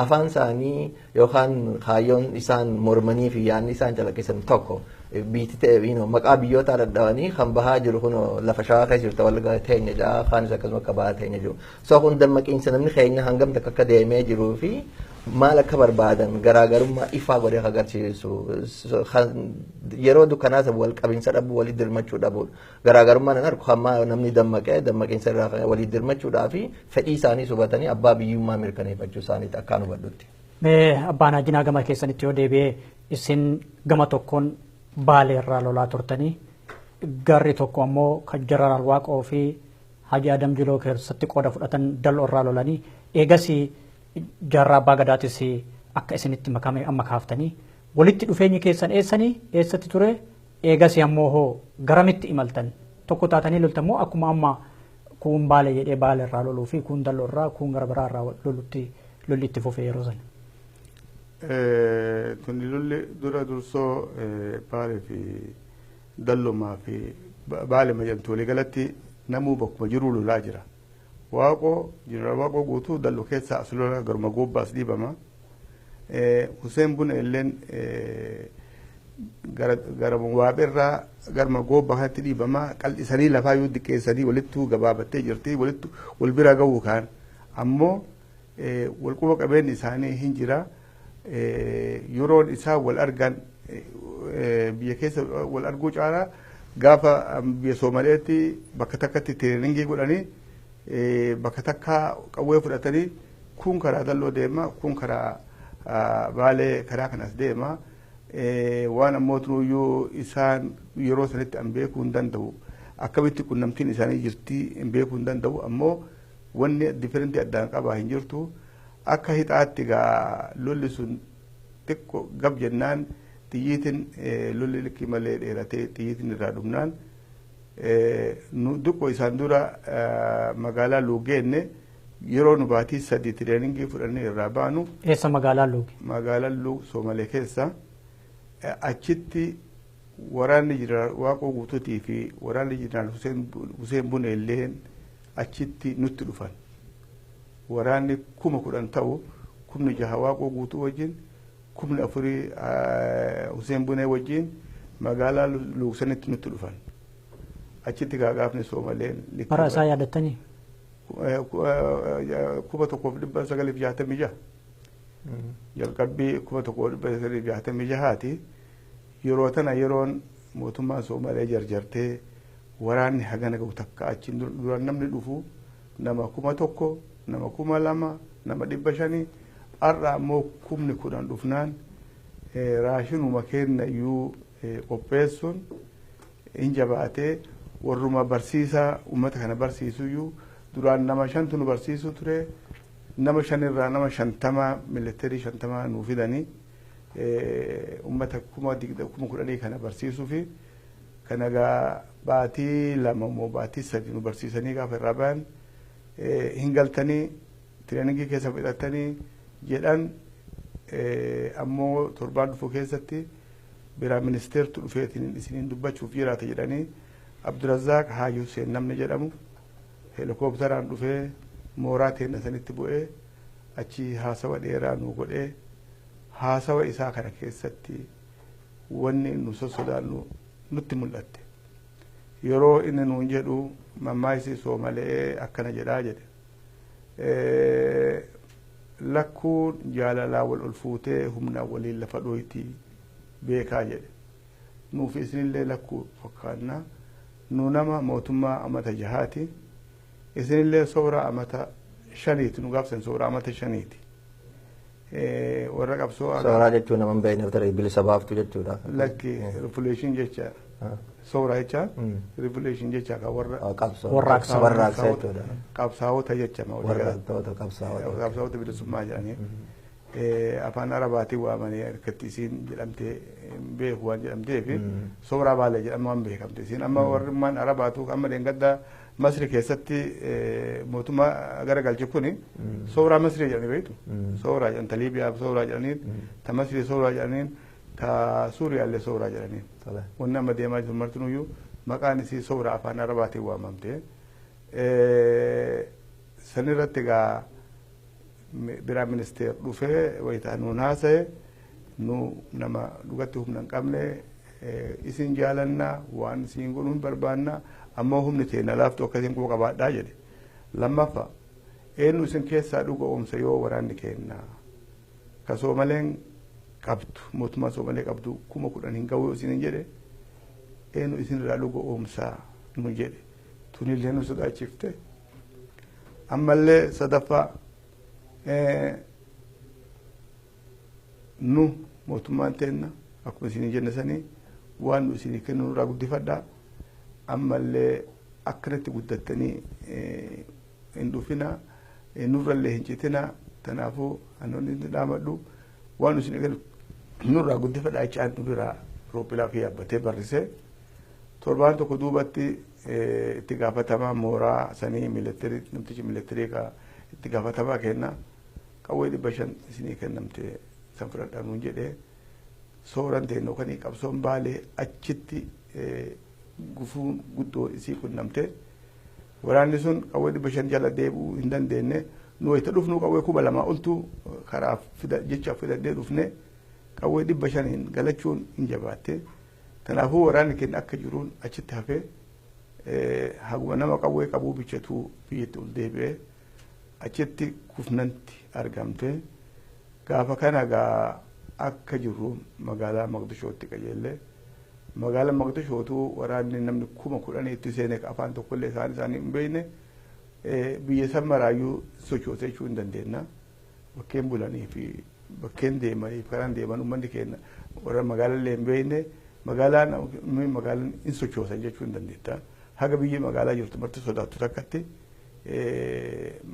[SPEAKER 3] afaan isaanii yookaan kaayyoon isaan mormanii fi yaadni isaan calaqqisan tokko biitti ta'e maqaa biyyootaa dadhabanii kan bahaa jiru kun lafa Shawaa keessa jirtu Wallaggaa teenya ja'a, kaanis akkasuma akka bahaa teenya jiru. So kun dammaqiinsa namni keenya hangam takka akka deemee jiruu fi maal akka barbaadan garaagarummaa ifaa godhee agarsiisu. Yeroo dukkanaa sana wal qabinsa dhabuu, walii dirmachuu dhabuudha. Garaagarummaa nan argu hamma namni dammaqee dammaqiinsa irraa walii dirmachuudhaa fi fedhii isaanii hubatanii abbaa biyyummaa mirkaneeffachuu isaaniiti akkaan hubadhutti.
[SPEAKER 1] Mee abbaan Ajinaa, gama keessanitti yoo deebi'ee, isin gama tokkoon Baalee irraa lolaa turtanii, garri tokko ammoo kan Jeneraal Waaqoo fi Haji Adam Jiloo keessatti qooda fudhatan Dalloo irraa lolanii, eegasii jaarraa abbaa gadaatis akka isinitti makame amma kaaftanii, walitti dhufeenyi keessan eessanii eessatti ture? Eegasii ammoo hoo garamitti imaltan? Tokko taatanii loltan moo akkuma amma kuun Baalee jedhee Baalee irraa loluu fi kuun Dalloo irraa, kuun gara biraa irraa lolutti lolli itti fufee yeroo sana?
[SPEAKER 2] Tuni lolli dura dursoo Baalee fi Dallumaa fi Baalee jedhamtu waliigalatti namuu bakkuma jiru lolaa jira. Waaqoo, Jeneraal Waaqoo Guutuu Dallu keessaa as lola, garuma gobbaas dhiibama. Hussein Buna illeen gara Waabeerraa garuma gobba kanatti dhiibama. Qal'isanii lafaa yoo diqqeessanii walittuu gabaabattee jirti, walittu wal bira ga'uu kaan ammoo wal quba qabeenyi isaanii hin jira. Yeroon isaa wal argan biyya keessa wal arguu caalaa gaafa biyya Soomaleetti bakka takkatti training godhanii, bakka takka qawwee fudhatanii, kun karaa Dalloo deema, kun karaa Baalee karaa kanas deema. Waan ammoo tunuyyuu isaan yeroo sanitti an beekuu hin danda'u. Akkamitti qunnamtiin isaanii jirti hin beekuu hin danda'u, ammoo wanni different addaan qabaa hin jirtu. Akka hixaatti gaa lolli sun xiqqoo gab jennaan xiyyiitiin lolli likkii malee dheeratee xiyyiitiin irraa dhumnaan nu xiqqoo isaan dura magaalaa Luugeenne yeroo nu baatii 3 training fudhannee irraa baanu.
[SPEAKER 1] Eessa magaalaa Luuge?
[SPEAKER 2] Magaalaa Luug Soomalee keessa. Achitti waraanni Jeneraal Waaqoo Guutuutii fi waraanni Jeneraal Hussein Bune illeen achitti nutti dhufan. Waraanni 10,000 ta'u, 6,000 Waaqoo Guutuu wajjin, 4,000 Hussein Bunee wajjin magaalaa Luugsanitti nutti dhufan. Achitti gaafni Soomaleen.
[SPEAKER 1] Bara isaa yaadattanii?
[SPEAKER 2] 1966, jalqabbii 1966ti. Yeroo tana yeroon mootummaan Soomalee jarjartee waraanni hagana gahu takka achiin duraan namni dhufu nama 1000, nama 2000, nama 500. Har'a ammoo 10,000 dhufnaan raashinuma kenna iyyuu qopheessuun hin jabaatee. Warruma barsiisaa uummata kana barsiisuyyuu duraan nama shantu nu barsiisuu ture, nama shanirraa nama 50, military 50 nuu fidanii uummata 10,000 kana barsiisuu fi kana gaa baatii 2 moo baatii 3 nu barsiisanii gaafa irraa bayan hin galtanii training keessa fudhatanii jedhan. Ammoo torbaan dhufu keessatti biraa ministeertu dhufeetiin isiniin dubbachuuf jiraata jedhanii, Abdurazaaq Haaji Hussein namni jedhamu Heelikooptaraan dhufee mooraa teenya sanitti bu'ee achi haasawa dheeraa nu godhee haasawa isaa kana keessatti wanni nu sossodaannu nutti mul'atte. Yeroo inni nuun jedhu mammaayisi Soomalee akkana jedhaa jedhe. Lakkuun jaalalaa wal ol fuutee humnaan waliin lafa dhooyti beekaa jedhe. Nuuf isinillee lakkuu fakkaannaa. Nu nama mootummaa amata jahaati. Isinillee soora amata shaniiti. Nu gaafsan soora amata shaniiti. Warra qabsoo.
[SPEAKER 3] Sooraa jechuun nama hin beekneef tarii bilisa baaftu jechuudha.
[SPEAKER 2] Lakki revolution jecha. Soora jecha revolution jecha kan warra.
[SPEAKER 3] Warraaqsa. Warraaqsa jechuudha.
[SPEAKER 2] Qabsaa'ota jecha.
[SPEAKER 3] Warraaqtoota qabsaa'ota.
[SPEAKER 2] Qabsaa'ota bilisummaa jedhanii. Afaan Arabaatiin waamanii harkatti isiin jedhamtee beeku waan jedhamteef sooraa Baalee jedhama waan beekamte isiin amma warrummaan Arabaatu amma dheengaddaa Masri keessatti mootummaa garagalche kuni sooraa Masrii jedhanii beektu. Sooraa jedhan ta Liibiyaa sooraa jedhaniin, ta Masrii sooraa jedhaniin, ta Suuriyaallee sooraa jedhaniin. Wanni amma deemaa jiru martinuyyuu maqaan isii sooraa afaan Arabaatiin waamamte. Sanirratti egaa biraa ministeer dhufee wayitaa nuun haasa'e, nu nama dhugatti humna hin qabne, isin jaalannaa, waan isin godhuu hin barbaannaa, ammoo humni teenya laaftuu akkasiin quba qabaadhaa jedhe. Lammaffaa, eenyu isin keessaa dhuga oomsa yoo waraanni kenna ka Soomaleen qabdu, mootummaa Soomalee qabdu 10,000 hin ga'u isin hin jedhe, eenyu isin irraa dhuga oomsaa nu jedhe. Tunillee nu sodaachifte. Ammallee sadaffaa, nu mootummaan teenna akkuma isin jenne sanii waan nu isinii kennu nurraa guddifadhaa, ammallee akkanatti guddattanii hin dhufinaa, nurrallee hin citinaa, kanaafuu anoonni inni dhaamadhu waan nu isinii kennu nurraa guddifadhaa jechaan nu biraa roophilaa fi yaabbatee barrisee. Torbaan tokko duubatti itti gaafatamaa mooraa sanii miilitarii, namtichi miilitarii ka itti gaafatamaa kenna, qawwee 500 isinii kennamte san fudhadhaa nuun jedhee. Sooran teennoo kanii qabsoon Baalee achitti gufuun guddoo isii qunnamte. Waraanni sun qawwee 500 jala deebi'uu hin dandeenye. Nu wayita dhufnu qawwee 2000 oltu karaa fida jecha fidannee dhufne, qawwee 500n galachuun hin jabaatte. Kanaafuu waraanni keenya akka jiruun achitti hafee haguma nama qawwee qabuu bichatuu biyyatti ol deebi'ee achitti kufnanti argamte. Gaafa kana gaa akka jirru magaalaa Maqdishootti qajeellee, magaalaa Maqdishootu waraanni namni 10,000 itti seene, afaan tokkollee isaan isaanii hin beekne, biyya san maraayyuu sochoosee jechuu hin dandeenya. Bakkeen bulanii fi bakkeen deemanii fi karaan deeman uummanni keenya warra magaalallee hin beekne, magaalaan magaalaan hin sochoosan jechuu hin dandeetta. Haga biyyi magaalaa jirtu marti sodaattu takkatti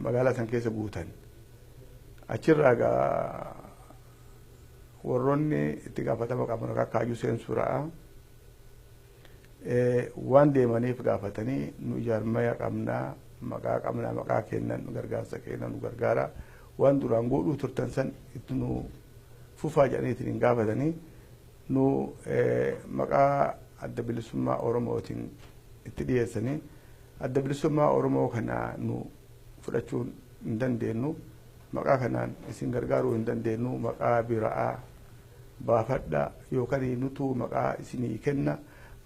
[SPEAKER 2] magaalaa san keessa guutan. Achirraa gaa warroonni itti gaafatama qaban akka Kaayyuu Seensuuraa waan deemaniif gaafatanii, nu ijaarmaya qabnaa, maqaa qabnaa, maqaa kennan nu gargaarsa kennan nu gargaara, waan duraan godhuu turtan san itti nu fufaa jedhaniitiin hin gaafatanii. Nu maqaa Adda Bilisummaa Oromootiin itti dhiyeessanii, Adda Bilisummaa Oromoo kana nu fudhachuu hin dandeenyu, maqaa kanaan isin gargaaruu hin dandeenyu, maqaa biraa baafadha yookaan nutu maqaa isinii kenna,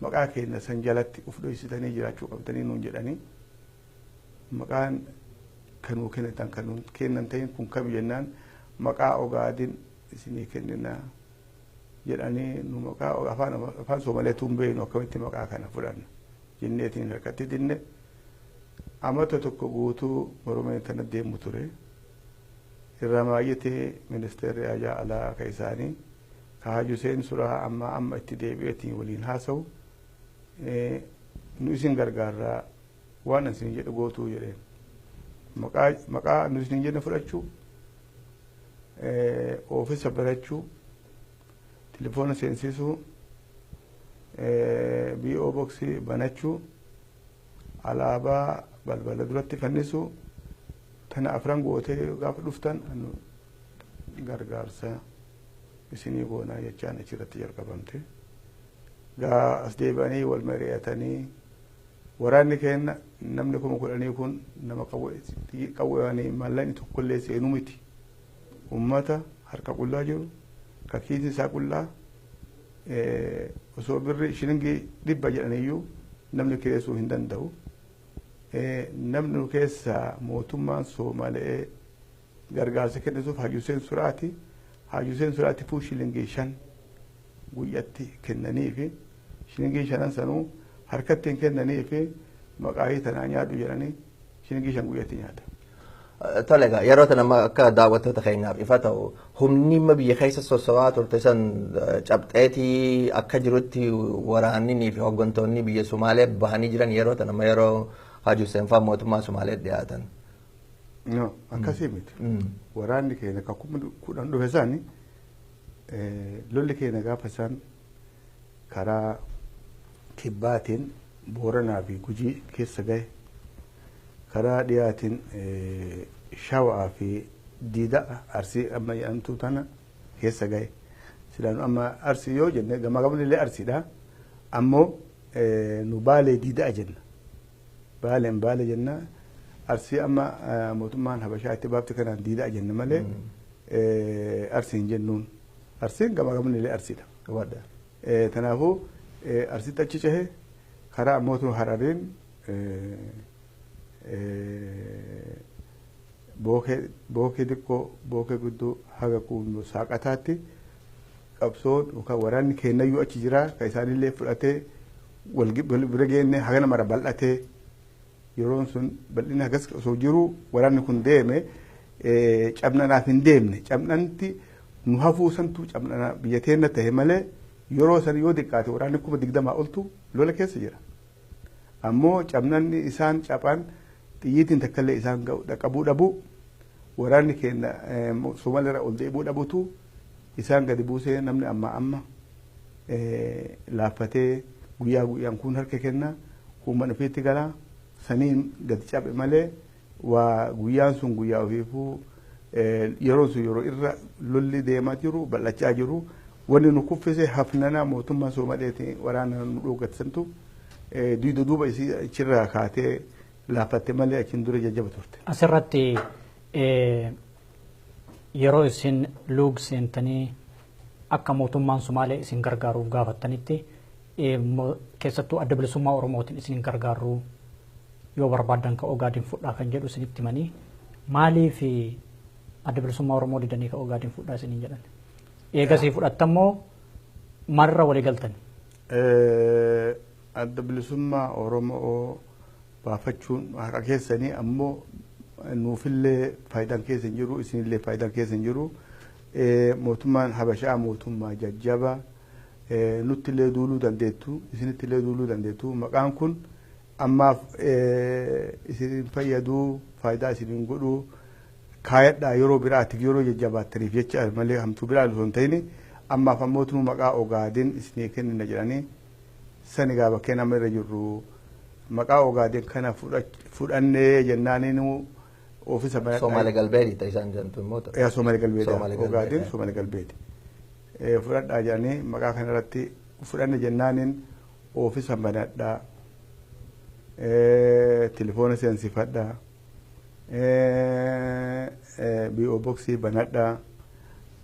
[SPEAKER 2] maqaa keenya san jalatti uf dhoysitanii jiraachuu qabdanii nuun jedhanii. Maqaan kanuu kennitan kan nuun kennan ta'in kun kam jennaan, maqaa Ogaadin isinii kennina jedhanii. Nu maqaa afaan Soomaleetu hin beeknu, akkamitti maqaa kana fudhanna jenneetiin harkatti dinne. Amata tokko guutuu Oromiyaan tana deemu ture. Irraa maayyatee ministeerri ajaa alaa ka isaanii ka Haji Hussein Suraa amma amma itti deebi'eetiin waliin haasa'u, nu isin gargaarraa, waan isin jedhu gootuu jedheen. Maqaa nu isin jenne fudhachuu, oofisa barachuu, telefoona seensisuu, P.O. boxii banachuu, alaabaa balbala duratti fannisuu, tana afran gootee gaafa dhuftan gargaarsa isinii goonaa jechaan achirratti jalqabamte. Gaa as deebi'anii wal mari'atanii Waraanni keenya namni 10,000 kun nama qawwee maallaqni tokkollee seenuu miti. Uummata harka qullaa jiru ka kiisni isaa qullaa osoo birri shilingii 100 jedhaniyyuu namni kireessuu hin danda'u. Namni nu keessaa mootummaan Soomalee gargaarsa kennisuuf Haji Hussein Suraati. Haji Hussein Suraati fuu shilingii 5 guyyatti kennaniifi shilingii 5 sanuu harkatti hin kennaniifi maqaayii tanaa nyaadhu jedhanii shilingii 5 guyyatti nyaata.
[SPEAKER 3] Tole egaa yeroo tana amma akka daawwattoota keenyaaf ifa ta'u humni amma biyya keessa sossowaa turte san cabxeetii akka jirutti waraanninii fi hooggantoonni biyya Sumaalee bahanii jiran yeroo tana amma yeroo Haji Hussein fa'aa mootummaa Sumaalee dhiyaatan.
[SPEAKER 2] No, akkasii miti. Waraanni keenya kan 10,000 dhufe isaanii lolli keenya gaafa isaan karaa kibbaatiin Booranaa fi Gujii keessa gahe karaa dhiyaatiin Shawaa fi Diidaa Arsii amma jedhamtu tana keessa gahe. Silaan amma Arsii yoo jenne gamaa gamni illee Arsiidha. Ammoo nu Baalee Diidaa jenna. Baaleen Baalee jenna. Arsii amma mootummaan Habashaa itti baafte kanaan Diidaa jenna malee Arsii hin jennuun. Arsiin gamaa gamni illee Arsiidha. Kanaafuu Arsiitti achi cehe karaa mootummaa Harariin bookee xiqqoo bookee guddoo haga kuunnoo saaqataatti qabsoon yookaan waraanni keenyayyuu achi jira kan isaanillee fudhatee wal bira geenne haga nama bal'atee yeroon sun bal'inni hagas osoo jiru waraanni kun deeme cabnanaaf hin deemne cabnanti nu hafuu santu cabnana biyya teenna tahe malee yeroo san yoo xiqqaate waraanni 20,000 oltu lola keessa jira. Ammoo cabnanni isaan caphan xiyyiitiin takkallee isaan dhaqqabuu dhabu waraanni keenya Somaaliirraa ol deebi'uu dhabutu isaan gadi buusee namni amma amma laaffatee guyyaa guyyaan kun harka kenna kun mana ofiitti gala saniin gadi cabe malee waa guyyaan sun guyyaa ofiifuu yeroon sun yeroo irra lolli deemaa jiru bal'achaa jiru wanni nu kuffise hafnana mootummaa Somaaleetiin waraana nu dhooggatsantu duuba duuba isii achirraa kaatee laaffatte malee achiin dura jajjaba turte.
[SPEAKER 1] Asirratti yeroo isin luug seentanii akka mootummaan Sumaalee isin gargaaruuf gaafattanitti keessattuu adda bilisummaa Oromootiin isin gargaaruu yoo barbaaddan ka Ogaadin fudhaa kan jedhu isinitti himanii maaliif adda bilisummaa Oromoo didanii ka Ogaadin fudhaa isiniin jedhan? Eegasii fudhattammoo maalirra walii galtan?
[SPEAKER 2] Adda bilisummaa Oromoo baafachuun haqa keessanii ammoo nuufillee faayidaan keessa hin jiru isinillee faayidaan keessa hin jiru. Mootummaan Habashaa mootummaa jajjaba nuttillee duuluu dandeettu isinittillee duuluu dandeettu maqaan kun ammaaf isin fayyaduu faayidaa isin godhuu kaayadhaa yeroo biraatiif yeroo jajjabaattaniif jecha malee hamtuu biraa osoo hin ta'in ammaaf ammootu maqaa Ogaadin isinii kennina jedhanii sani gaa bakkee nama irra jirru maqaa Ogaadin kana fudhannee jennaaniin oofisa banadhaa.
[SPEAKER 3] Soomalee Galbeeti ta'e isaan jedhamtu immoo.
[SPEAKER 2] Yaa Soomalee Galbeeti. Ogaadin Soomalee Galbeeti. Fudhadhaa jedhanii maqaa kana irratti fudhanne jennaaniin oofisa banadhaa. Telefoona seensifadhaa. BO boksii banadhaa.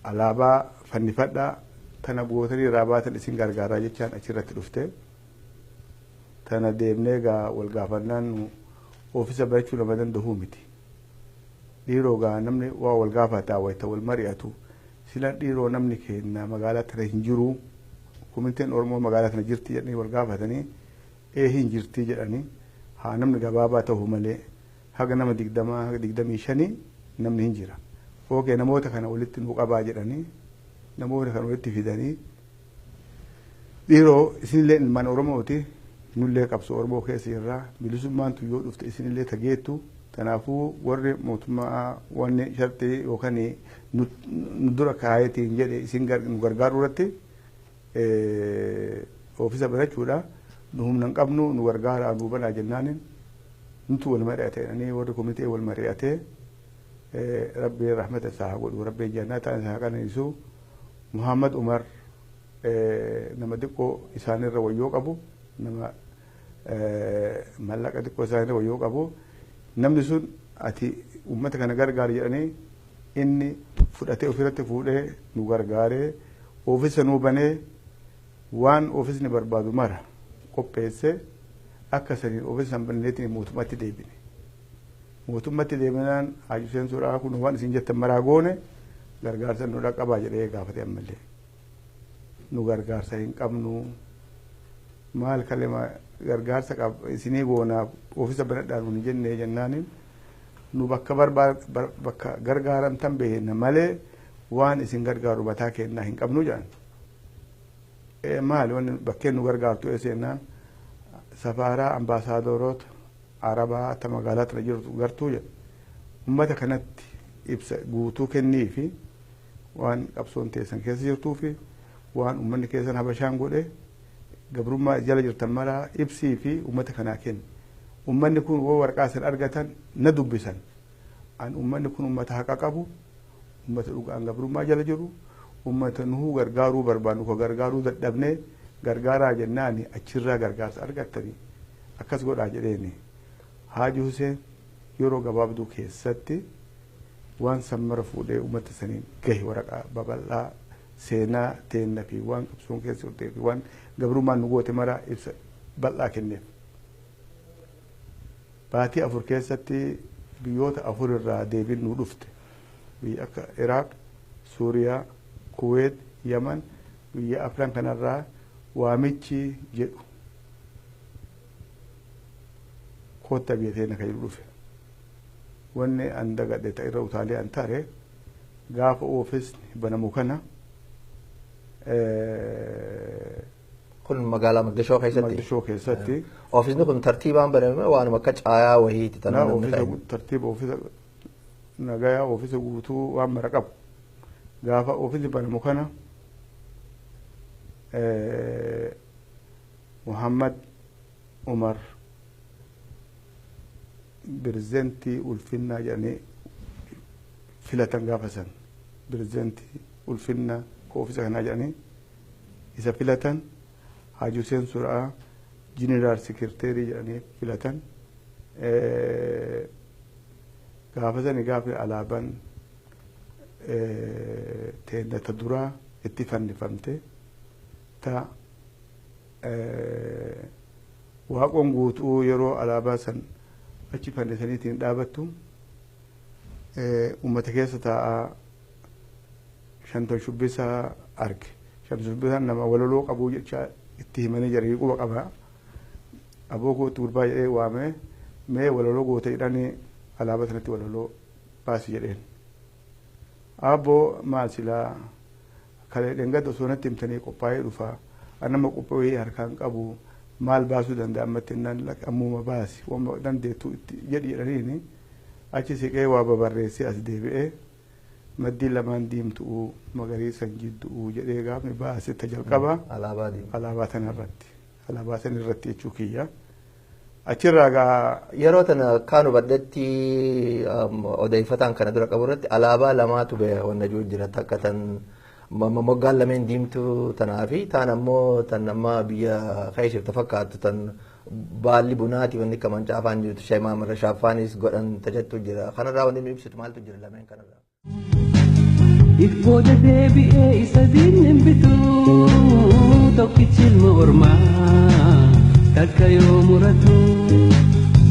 [SPEAKER 2] Alaabaa fannifadhaa. Tana gootanii irraa baatan isin gargaaraa jechaan achirratti dhufte. Tana deemnee gaa wal gaafannaan oofisa barachuu nama danda'uu miti. Dhiiroo gaa namni waa wal gaafataa wayita wal mari'atu. Sila dhiiroo namni keenya magaalaa tana hin jiru. Komiteen Oromoo magaalaa tana jirti jedhanii wal gaafatanii ee hin jirti jedhanii haa namni gabaabaa ta'u malee haga nama 20 haga 25 namni hin jira. Ookee namoota kana walitti nu qabaa jedhanii namoota kana walitti fidanii dhiiroo isinillee ilmaan Oromooti nullee qabsoo Oromoo keessa jirra bilisummaan yoo dhufte isinillee tageettu kanaafuu warri mootummaa wanni shartii yookaan nu dura kaayetiin jedhe isin nu gargaaruu irratti oofisa barachuudha nu humna hin qabnu nu gargaaraa nu banaa jennaanin nutu wal mari'ate jedhanii warri komitee wal mari'atee rabbi rahmata isaa haa godhu rabbi jannata isaa haa qananiisu Muhammad Umar nama xiqqoo isaanirra wayyoo qabu nama Mallaqa xiqqoo isaanii wayyoo qabu. Namni sun ati uummata kana gargaari jedhanii inni fudhatee ofirratti fuudhee nu gargaaree oofisa nuu banee waan oofisni barbaadu mara qopheessee akka saniin oofisa san banneetiin mootummatti deebine. Mootummatti deebinaan Haaji Hussein Suuraa kun waan isin jettan maraa goone, gargaarsa nu dhaqqabaa jedhee gaafate ammallee. Nu gargaarsa hin qabnu, maal kalema gargaarsa qab isinii goonaa oofisa banadhaa nuun jennee jennaaniin, nu bakka bakka gargaaramtan beekna malee waan isin gargaaru mataa kennaa hin qabnu jedhan. Maali wanni bakkeen nu gargaartu eessa jennaan, safaaraa ambaasaadoroota Arabaa ta magaalaa tana jirtu gartuu jedha. Uummata kanatti ibsa guutuu kennii fi waan qabsoon teessan keessa jirtuu fi waan uummanni keessan Habashaan godhe gabrummaa jala jirtan maraa ibsii fi uummata kanaa kenni. Uummanni kun woo waraqaa san argatan na dubbisan. An uummanni kun uummata haqa qabu, uummata dhugaan gabrummaa jala jiru, uummata nuhuu gargaaruu barbaannu ko gargaaruu dadhabnee gargaaraa jennaani achirraa gargaarsa argattanii akkas godhaa jedheeni. Haaji Huseen yeroo gabaabduu keessatti waan san mara fuudhee uummata saniin gahe, waraqaa babal'aa seenaa teenna fi waan qabsoon keessa turtee fi waan gabrummaan nu goote mara ibsa bal'aa kenneef. Baatii 4 keessatti biyyoota 4 irraa deebiin nu dhufte. Biyya akka Iraaq, Suuriyaa, Kuweet, Yaman, biyya afran kanarraa waamichi jedhu kootta biyya teenya kan jedhu dhufe. Wanni an dagadhe ta'e irra utaalee an tare gaafa oofisni banamu kana
[SPEAKER 3] Kun magaalaa Moqdishoo keessatti.
[SPEAKER 2] Moqdishoo keessatti.
[SPEAKER 3] Oofisni kun tartiibaan baname waanuma akka caayaa wayiiti tan
[SPEAKER 2] Na
[SPEAKER 3] namni
[SPEAKER 2] oofisa
[SPEAKER 3] ta'e.
[SPEAKER 2] Tartiiba oofisa nagayaa oofisa guutuu waan mara qabu. Gaafa oofisni banamu kana Muhammad Umar pirezidentii ulfinnaa jedhanii filatan, gaafa san pirezidentii ulfinnaa ka oofisa kanaa jedhanii isa filatan. Haaji Hussein Suraa jeneraal sekirteerii jedhanii filatan. Gaafa sani gaafa alaabaan teennata duraa itti fannifamte ta waaqoon guutuu yeroo alaabaa san achi fannisaniitiin dhaabattu uummata keessa taa'aa Shantan Shubbisaa arge. Shantan Shubbisaan nama walaloo qabuu jecha itti himanii jiranii quba qaba. Aboo kootti gurbaa jedhee waamee, mee walaloo goota jedhanii alaabaa sanatti walaloo baasi jedheen. Abboo maal silaa kalee dheengadda osoo natti himtanii qophaa'ee dhufa. Anama qophaa'ee harkaan qabu maal baasuu danda'a ammatti jennaan, ammuma baasi waan dandeettu itti jedhi jedhaniini achi siqee waa babarreessee as deebi'ee maddii lamaan diimtu'uu magariisan jiddu'uu jedhee gaafni baase ta jalqaba.
[SPEAKER 3] Alaabaa diimaa.
[SPEAKER 2] Alaabaa tanarratti. Alaabaa san irratti jechuu kiyya. Achirraa gaa
[SPEAKER 3] Yeroo tana kaan hubadhetti odeeffataan kana dura qabu irratti alaabaa lamaatu beeka wanna jiru jira, takka tan moggaan lameen diimtuu tanaa fi taan ammoo tan amma biyya keessa fakkaattu tan baalli bunaati wanni akka mancaafaan jirtu sheemaa marra shaaffaanis godhan tajattu jira. Kanarraa wanni nu ibsitu maaltu jira lameen kanarraa?
[SPEAKER 5] If booda deebi'ee isa diinni hin bitu tokkichi ilma ormaa takka yoo muratu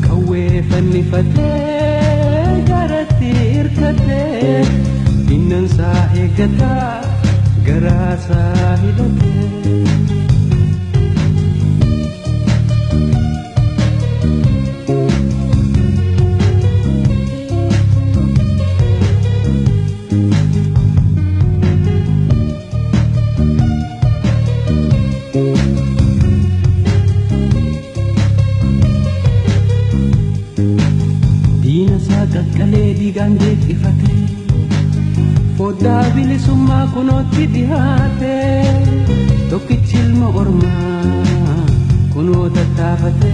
[SPEAKER 5] qawwee fannifatee garatti hirkatee dinnansaa eeggataa garaasaa hidhatee. Diina isaa qaqqalee dhiigaan jeeqifate foddaa bilisummaa kunootti dhihaate tokkichi ilma ormaa kunoo tattaafate.